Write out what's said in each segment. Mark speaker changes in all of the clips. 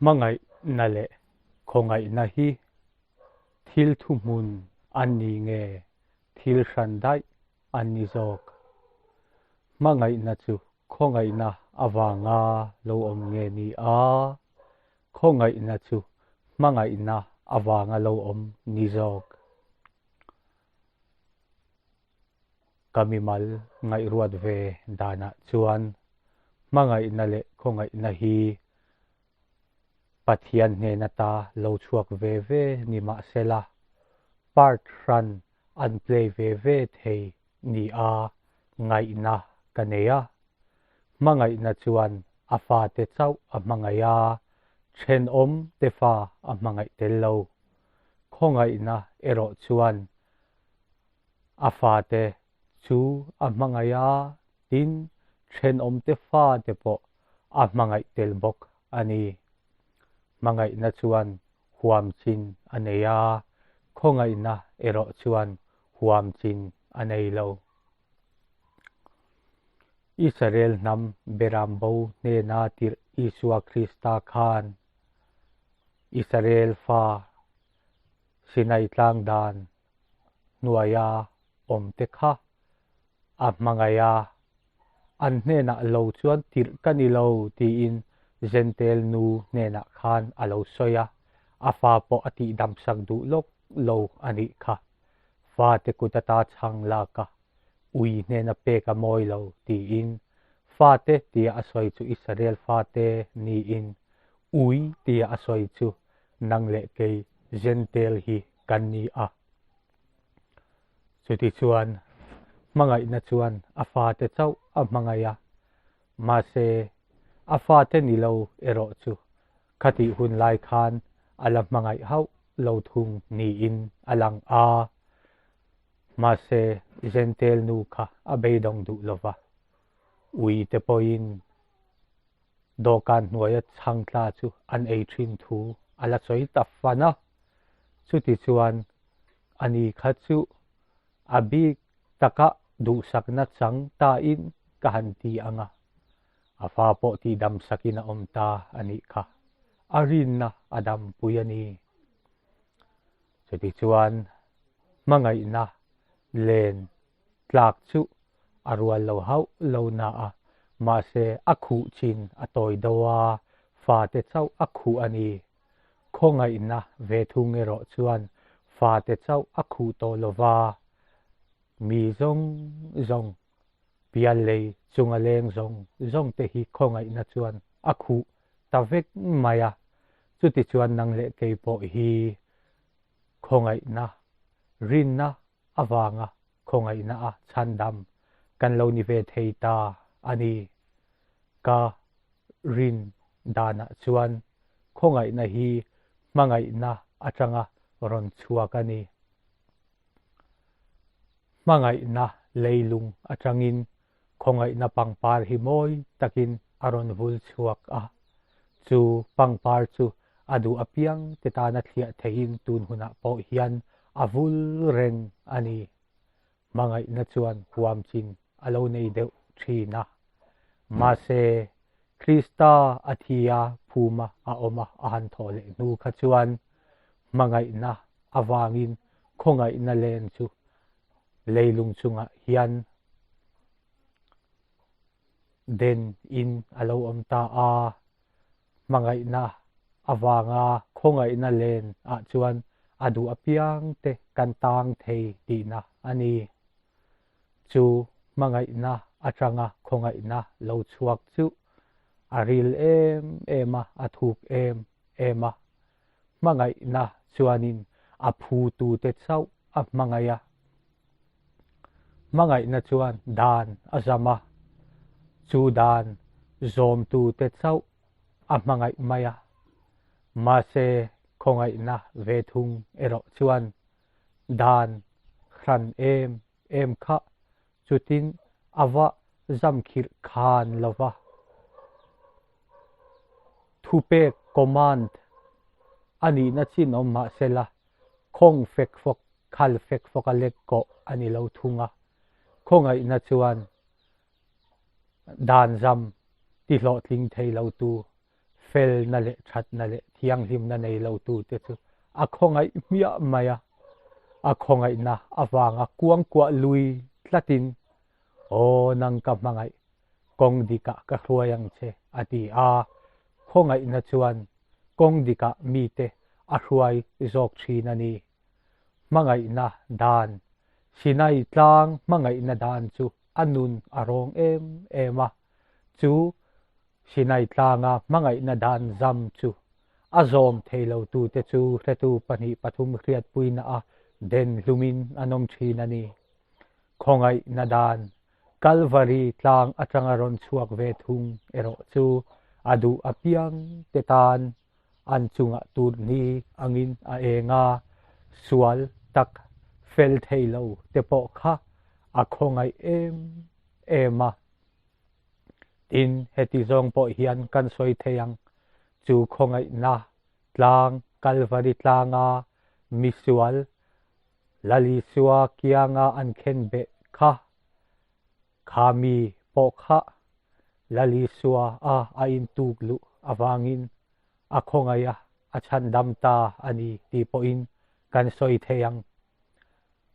Speaker 1: Hmangaihna leh khawngaihna hi thil thuhmun an ni nge thil hran daih an ni zawk? Hmangaihna chu khawngaihna avanga lo awm nge ni a, khawngaihna chu hmangaihna avanga lo awm ni zawk? Ka mimal ngaihruat ve danah chuan hmangaihna leh khawngaihna hi Pathian hnen ata lo chhuak ve ve ni mahsela part hran an play ve ve thei nia ngaihna ka nei a. Hmangaihna chuan a fate chauh a hmangaih a, thenawm te fa a hmangaih tel lo. Khawngaihna erawh chuan A fate chu a hmangaih a, tin, thenawmte fate pawh a hmangaih tel bawk a ni. Hmangaihna chuan huam chin a nei a, khawngaihna erawh chuan huam chin a nei lo. Israel hnam Berambo hnena tirh Isua Krista khan Israel fa Sinai tlang dan hnuaia awmte kha a hmangaih a, an hnenah lo chuan tirh ka ni lo tiin Zentel nu hnenah khan a lo sawi a, a fa pawh a tihdamsak duh lawk lo a nih kha. Fate kut ata chhang lak a, ui hnena pek a mawi lo tiin fate tia a sawi chu Israel fate niin ui tia a sawi chu nang leh kei Zentel hi kan ni a. Chutichuan, hmangaihna chuan a fate chauh a hmangaih a, mahse, a fate ni lo erawh chu khatih hun lai khan a la hmangaih hauh lo thung niin a lang a. Mahse, Zentel nu kha a beidawng duh lo va, uite pawhin Dawhkan hnuaia chhang tla chu an ei thin thu a la sawi ta fan a. Chuti chuan ani kha chu a bik taka duhsakna chang tain ka han ti ang a, a fa pawh tihdamsakin a awm ta a nih kha. A rinna a dampui a ni. Chuti chuan hmangaihna len tlak chu a rual lo hauh lo na a, mahse a khuh chin a tawi deuh a, fate chauh a khuh a ni. Khawngaihna ve thung erawh chuan fate chauh a khuh tawh lo va, mi zawng zawng, pial lei chunga leng zawng zawng te hi khawngaihna chuan a khuh ta vek mai a, chutichuan nang leh kei pawh hi khawngaihna, rinna avanga khawngaihna a chhandam kan lo ni ve thei ta a ni. Ka rin danah chuan khawngaihna hi hmangaihna atanga rawn chhuak a ni. Hmangaihna leilung atangin khawngaihna pangpar hi mawi takin a rawn vul chhuak a, chu pangpar chu a duh apiang te tana thliah theihin tun hunah pawh hian a vul reng a ni. Hmangaihna chuan huam chin a lo nei deuh thin a. Mahse, Krista a thi a, phuma a awm a, a han thawh leh hnu kha chuan hmangaihna avangin khawngaihna len chu leilung chungah hian den in a lo awm ta a, hmangaihna avanga khawngaihna len ah chuan a duh apiang te kan tang thei tihna a ni. Chu hmangaihna atanga khawngaihna lo chhuak chu a ril em em a, a thuk em em a. Hmangaihna chuanin a phutute chauh a hmangaih a. Hmangaihna chuan dan a zam a, chu dan zawmtute chauh a hmangaih mai a. Mahse, khawngaihna ve thung erawh chuan dan hran em em kha chutin a va zamkhirh khan lo va. Thupek, command, a nihna chin awm mahsela, khawng fek fawk, khal fek fawk a lek kawh a ni lo thung a. Khawngaihna chuan dan zam tihlawhtling thei lo tu. Felna leh thatna leh thianghlimna nei lo tute chu a khawngaih hmiah mai a. A khawngaihna avanga kuangkuah lui tlatin, Aw nang ka hmangaih, kawng dikah ka hruai ang che, a ti a. Khawngaihna chuan kawng dikah mite a hruai zawk thin a ni. Hmangaihna dan, Sinai tlang hmangaihna dan chu a nun a rawng em em a, chu Sinai tlanga hmangaihna dan zam chu a zawm thei lo tute chu hretu pahnih pathum hriatpuina a den hlumin an awm thin a ni. Khawngaihna dan Kalvari tlang atanga rawn chhuak ve thung erawh chu a duh apiang te tan an chungah turni angin a eng a, sual tak fel thei lo te pawh kha a khawngaih em em a. Tin, heti zawng pawh hian kan sawi thei ang, chu khawngaihna tlang, Kalvari tlanga misual Lal Isua kianga an khen beh kha, kha mi pawh kha Lal Isua a a intuk luh avangin a khawngaih a, a chhandam ta a ni tih pawhin kan sawi thei ang.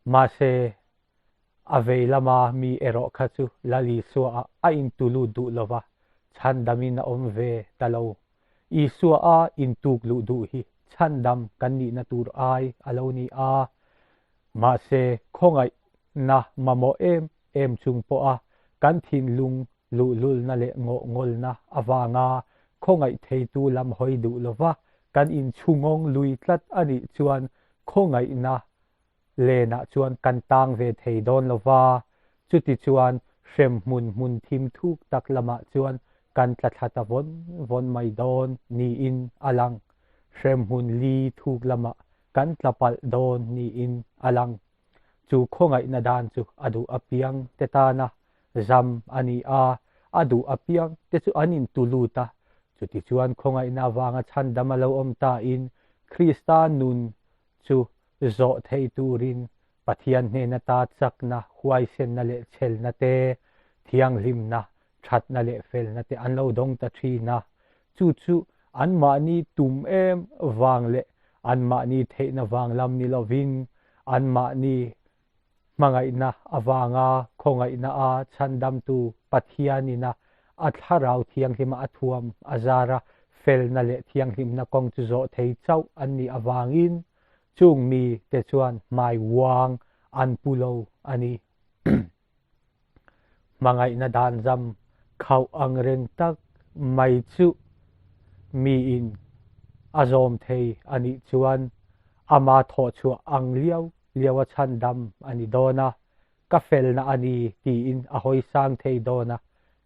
Speaker 1: Mahse, A vei lama mi erawh kha chu Lal Isua ah a intu lut duh lo va, chhandamin a awm ve ta lo. Isua a intuk luh duh hi chhandam kan nihna tur ai a lo ni a. Mahse, khawngaihna mamawh em em chung pawha kan thinlung luhlulna leh ngawhngawlna avanga khawngaih theitu lam hawi duh lo va kan inchhungawng lui tlat a nih chuan khawngaihna Lenah chuan kan tang ve thei dawn lo va, chuti chuan hremhmun hmun thim thuk tak lamah chuan kan tla thla ta vawn vawn mai dawn niin a lang. Hremhmun li thuk lamah kan tla palh dawn niin a lang. Chu khawngaihna dan chu a duh apiang te tana zam a ni a, a duh apiang te chu an intu lut a, chuti chuan khawngaihna avanga chhandam a lo awm tain Krista nun chu zawh theih turin Pathian hnen ata chakna, huaisenna leh chhelna te, thianghlimna, thatna leh felna te an lo dawng ta thin a. Chu chu anmahni tum em vang leh anmahni theihna vang lam ni lovin anmahni Hmangaihna avanga khawngaihna a chhandamtu Pathianina a Thlarau Thianghlima a thuam a zara felna leh thianghlimna kawng chu zawh thei chauh an nih avangin chung mite chuan hmai uang an pu lo a ni. Hmangaihna danzam khauh ang reng tak mai chu miin a zawm thei a nih chuan ama thawhchhuah ang liau liau a chhandam a ni dawn a, ka felna a ni tiin a hawi sang thei dawn a,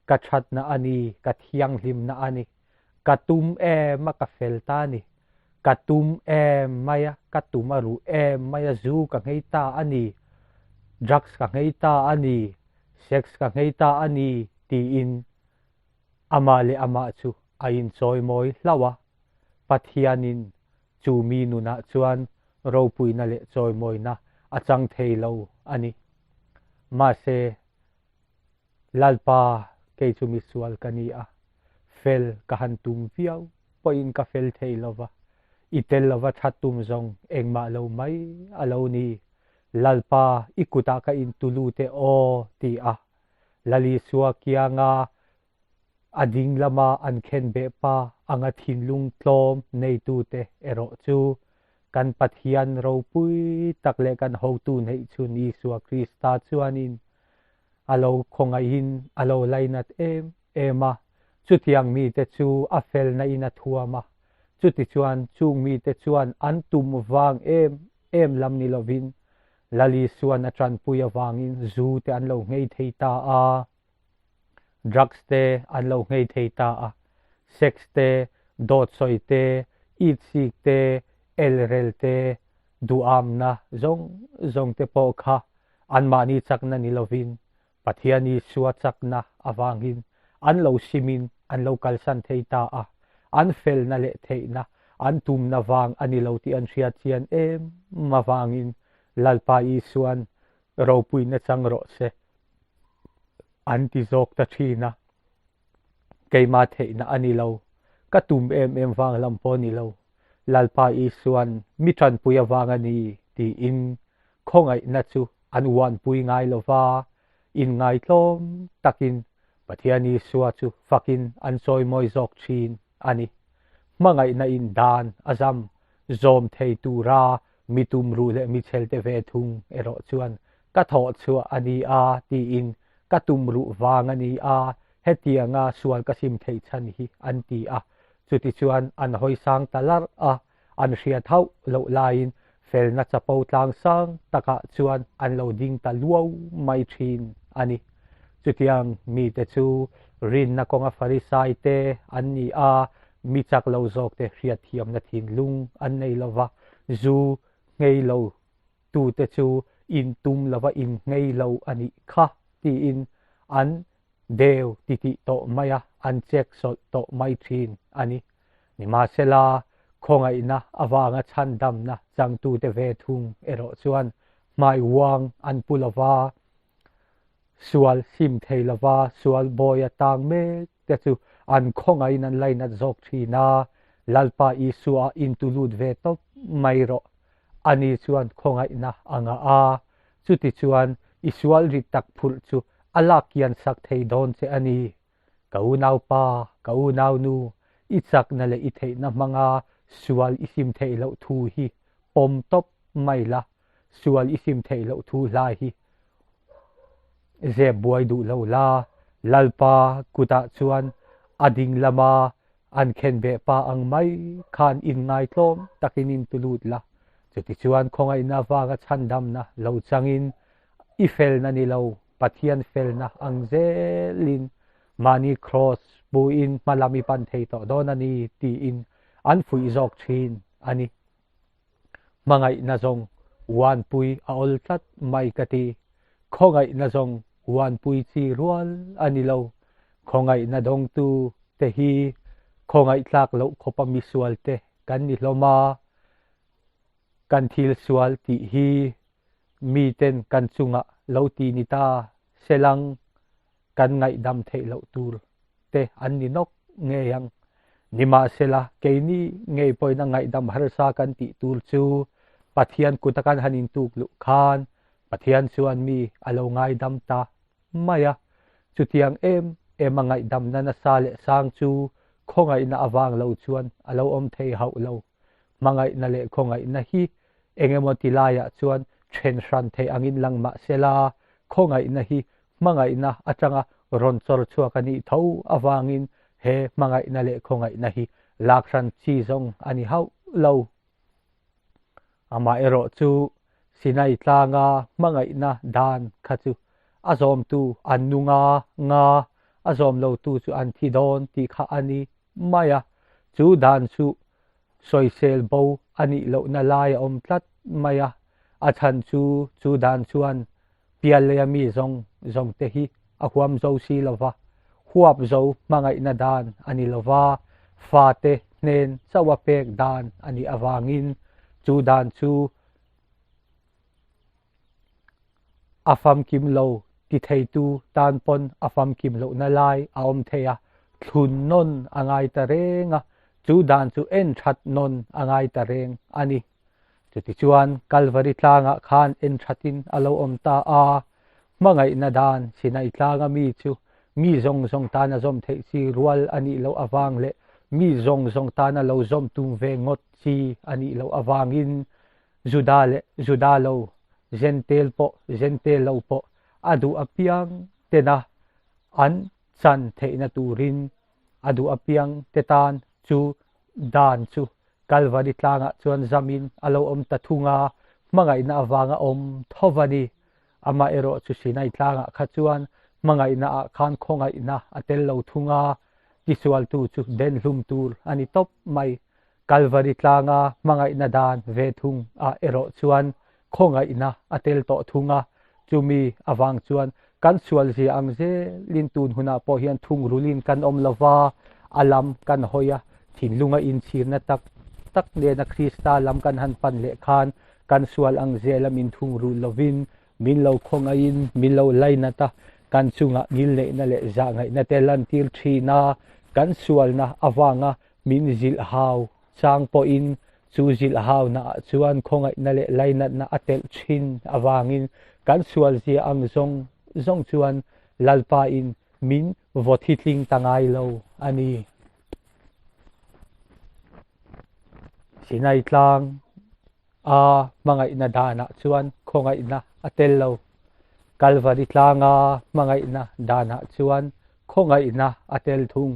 Speaker 1: ka thatna a ni, ka thianghlimna a ni, ka tum em a ka fel ta a ni, ka tum em mai a, ka tum a ruh em mai a, zu ka nghei ta a ni, drugs ka nghei ta a ni, sex ka nghei ta a ni tiin amah leh amah chu a inchawimawi hlauh a, Pathianin chu mi nunah chuan ropuina leh chawimawina a chang thei lo a ni. Mahse, Lalpa, kei chu misual ka ni a, fel ka han tum viau pawhin ka fel thei lo va, i tel lova that tum zawng engmah lo mai a lo ni. Lalpa, i kutah ka intu lut e aw, ti a. Lal Isua kianga A ding lama an khenbeh pa anga thinlung tlawm neitute erawh chu kan Pathian ropui tak leh kan hotu neihchhun Isua Krista chuanin a lo khawngaihin a lo lainat em em a, chutiang mite chu a felna in a thuam a, chutichuan chung mite chuan an tum vang em em lam ni lovin Lal Isuan a tanpui avangin zu te an lo nghei thei ta a. Drugs te an lo nghei thei ta a, sex te, dawt sawi te, itsik te, elrel te, duhamna zawng zawng te pawh kha anmahni chakna ni lovin Pathian Isua chakna avangin an lo simin an lo kalsan thei ta a, an felna leh theihna an tumna vang a ni lo tih an hriat chian em avangin Lalpa Isuan ropuina chang rawh se. An ti zawk ta thin a, keimah theihna a ni lo. Ka tum em em vang lam pawh ni lo, Lalpa Isuan mi tanpui avang a ni tiin khawngaihna chu an uanpui ngai lo va, inngaitlawm takin Pathian Isua chu fakin an chawimawi zawk thin a ni. Hmangaihna in dan a zam zawm thei tura mi tumruh leh mi chhelte ve thung erawh chuan ka thawh chhuah a ni a tiin ka tumruh vang a ni a, hetianga sual ka sim theih chhan hi an ti a. Chutichuan an hawi sang ta larh a, an hriat hauh loh laiin felna chapo tlang sang takah chuan an lo ding ta luau mai thin a ni. Chutiang mite chu rinna kawnga Farisai te an ni a, mi chak lo zawkte hriatthiamna thinlung an nei lo va, zu nghei lo tute chu intum lova innghei lo a nih kha tiin an deu titih tawh mai a, an chek sawlh tawh mai thin a ni. Nimahsela, khawngaihna avanga chhandamna changtute ve thung erawh chuan hmai uang an pu lo va, sual sim thei lo va, sual bawi a tang mek te chu an khawngaihin an lainat zawk thin a, Lalpa Isua intulut ve tawp mai rawh. Ani chuan khawngaihna a ngah a, chutichuan i sual rit tak phurh chu a lak kian sak thei dawn che a ni. Ka unaupa, ka unaunu, i chakna leh i theihna hmanga sual i sim theih loh thu hi pawm tawp mai la, sual i sim theih loh thu hla hi zep buai duh lo la, Lalpa kutah chuan a ding lama an khenbeh pa ang mai khan inngaitlawm takin in tulut la, chutichuan khawngaihna avanga chhandamna lo changin i felna ni lo Pathian felna ang zelin mahni kraws puin hmalam i pan thei tawh dawn a ni tiin an fuih zawk thin a ni. Hmangaihna zawng uanpui a awl tlat mai ka ti. Khawngaihna zawng uanpui chi rual a ni lo. Khawngaihna dawngtu te hi khawngaih tlak loh khawpa misual te kan ni hlawm a, kan thil sual tih hi miten kan chungah lo ti ni ta selang kan ngaihdam theih loh tur te an ni nawk ngei ang. Nimahsela, keini ngei pawhin a ngaihdam harsa kan tih tur chu Pathian kuta kan han intuk luh khan Pathian chuan mi a lo ngaidam ta mai a. Chutiang em em a ngaihdamna nasa leh sang chu khawngaihna avang lo chuan a lo awm thei hauh lo. Hmangaihna leh khawngaihna hi eng emaw ti laiah chuan then hran theih angin lang mah sela, khawngaihna hi hmangaihna atanga rawn chawr chhuak a nih tho avangin he hmangaihna leh khawngaihna hi lak hran chi zawng a ni hauh lo. Amaherawh chu Sinai tlanga hmangaihna dan kha chu a zawmtu an nu nga nga, a zawm lotu chu an thi dawn tih kha a ni mai a. Chu dan chu sawisel bo a nih lohna lai a awm tlat mai a, a chhan chu chu dan chuan pialleia mi zawng zawng te hi a huam zo si lo va, huap zo hmangaihna dan a ni lo va, fate hnen chauha pek dan a nih avangin chu dan chu A famkim lo ti theitu tan pawn a famkim lohna lai a awm thei a, thlun nawn a ngai ta reng a, chu dan chu en that nawn a ngai ta reng a ni. Chutichuan Kalvari tlangah khan en thatin a lo awm ta a, hmangaihna dan Sinai tlanga mi chu mi zawng zawng tana zawm theih chi rual a nih loh avang leh mi zawng zawng tana lo zawm tum ve ngawt chi a nih loh avangin Juda leh Juda lo, Jentail pawh Jentail lo pawh a duh apiang tena an chan theihna turin a duh apiang te tan chu dan chu Kalvari tlangah chuan zamin a lo awm ta thung a, hmangaihna avanga awm tho va ni. Amaherawh chu Sinai tlangah kha chuan hmangaihna ah khan khawngaihna a tel lo thung a, tisualtu chu den hlum tur a ni tawp mai. Kalvari tlanga hmangaihna dan ve thung ah erawh chuan khawngaihna a tel tawh thung a, chumi avang chuan kan sual zia ang zelin tun hunah pawh hian thungrulin kan awm lo va, a lam kan hawi a, thinlunga inchhirna tak tak nena Krista lam kan han pan leh khan kan sual ang zela min thungrul lovin min lo khawngaihin min lo lainat a, kan chungah ngilneihna leh zahngaihna te lantir thin a, kan sualna avanga. Min zilh hau chang pawhin chu zilh haunaah chuan khawngaihna leh lainatna a telh thin avangin kan sualzia ang zawng zawng chuan Lalpain min vaw thitling ta ngai lo a ni. Sinai tlang a hmangaihna danah chuan khawngaihna a tel lo. Kalvari tlanga hmangaihna danah chuan khawngaihna a tel thung.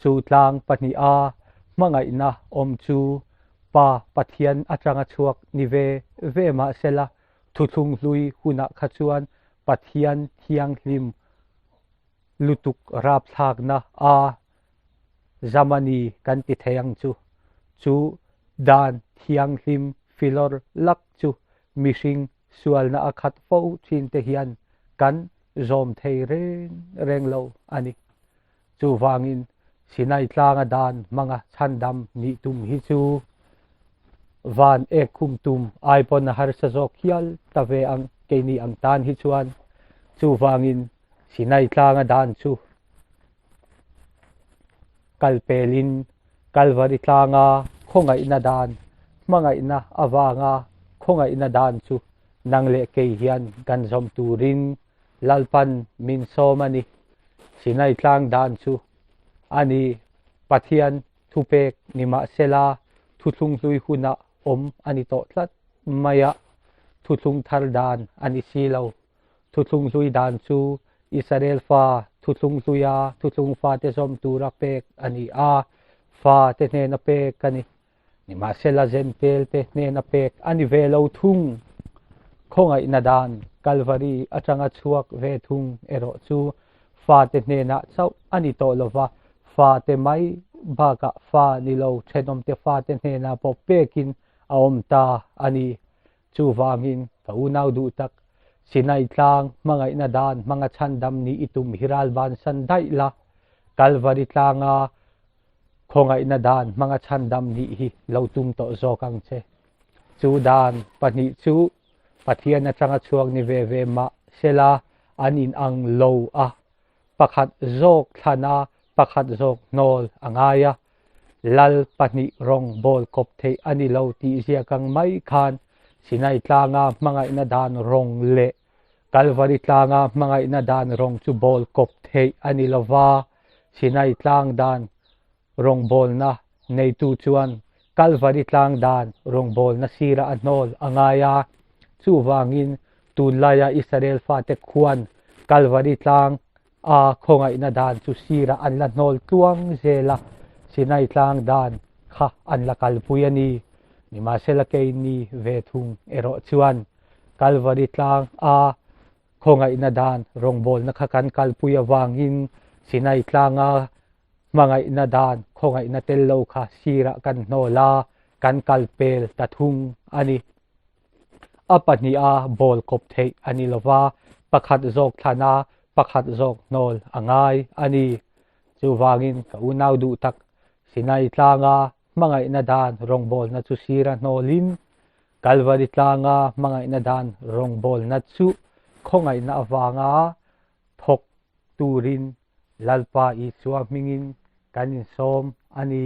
Speaker 1: Chu tlang pahniha hmangaihna awm chu Pa Pathian atanga chhuak ni ve ve mahsela thuthlung hlui hunah kha chuan Pathian thianghlim lutuk rapthlakna a Zamani kan ti thei ang chu. Chu dan thianghlim filawr lak chu mihring sualna a khat fo thin te hian kan zawm thei reng reng lo a ni. Chuvangin Sinai tlanga dan hmanga chhandam nih tum hi chu van ek khum tum ai pawn a harsa zawk hial ta ve ang keini ang tan hi chuan. Chuvangin Sinai tlanga dan chu Kal pelin Kalvari tlanga khawngaihna dan, hmangaihna avanga khawngaihna dan chu nang leh kei hian kan zawm turin Lalpan min sawm a ni. Sinai tlang dan chu a ni, Pathian thupek ni mahsela thuthlung hlui hunah awm a ni tawh tlat mai a, thuthlung thar dan a ni si lo. Thuthlung hlui dan chu Israel fa thuthlung hluia thuthlung fate zawm tura pek a ni a, fate hnena pek a ni. Nimahsela Zentelte hnena pek a ni ve lo thung. Khawngaihna dan Kalvari atanga chhuak ve thung erawh chu fate hnenah chauh a ni tawh lova, fate mai bakah fa ni lo thenawmte fate hnenah pawh pekin a awm ta a ni. Chuvangin, ka unau duh tak, Sinai tlang hmangaihna dan hmanga chhandam nih i tum hi ral bansan daih la, Kalvari tlanga khawngaihna dan hmanga chhandam nih hi lo tum tawh zawk ang che. Chu dan pahnih chu Pathian atanga chhuak ni ve ve mah sela an inang lo a, pakhat zawk thlan a, pakhat zawk hnawl a ngai a, Lal pahnih rawng bawl kawp theih a ni lo tih ziak ang mai khan Sinai tlanga hmangaihna dan rawng leh Kalvari tlanga hmangaihna dan rawng chu bawl kawp theih a ni lo va, Sinai tlang dan rawngbawlna neitu chuan Kalvari tlang dan rawngbawlna sirah a hnawl a ngai a. Chuvangin tunlaia Israel fate khuan Kalvari tlang A khawngaihna dan chu sirah an la hnawl tluang zel a, Sinai tlang dan kha an la kalpui a ni. Nimahsela keini ve thung erawh chuan Kalvari tlang a khawngaihna dan rawngbawlna kha kan kalpui avangin Sinai tlanga hmangaihna dan khawngaihna tel lo kha sirah kan hnawl a, kan kalpel ta thung a ni. A pahniha bawl kawp theih a ni lova, pakhat zawk thlan a, pakhat zawk hnawl a ngai a ni. Chuvangin ka unau duh tak, Sinai tlanga hmangaihna dan rawngbawlna chu sira hnawlin, Kalvari tlanga hmangaihna dan rawngbawlna chu khawngaihna avanga thawk turin Lalpa Isua hmingin kan insawm a ni.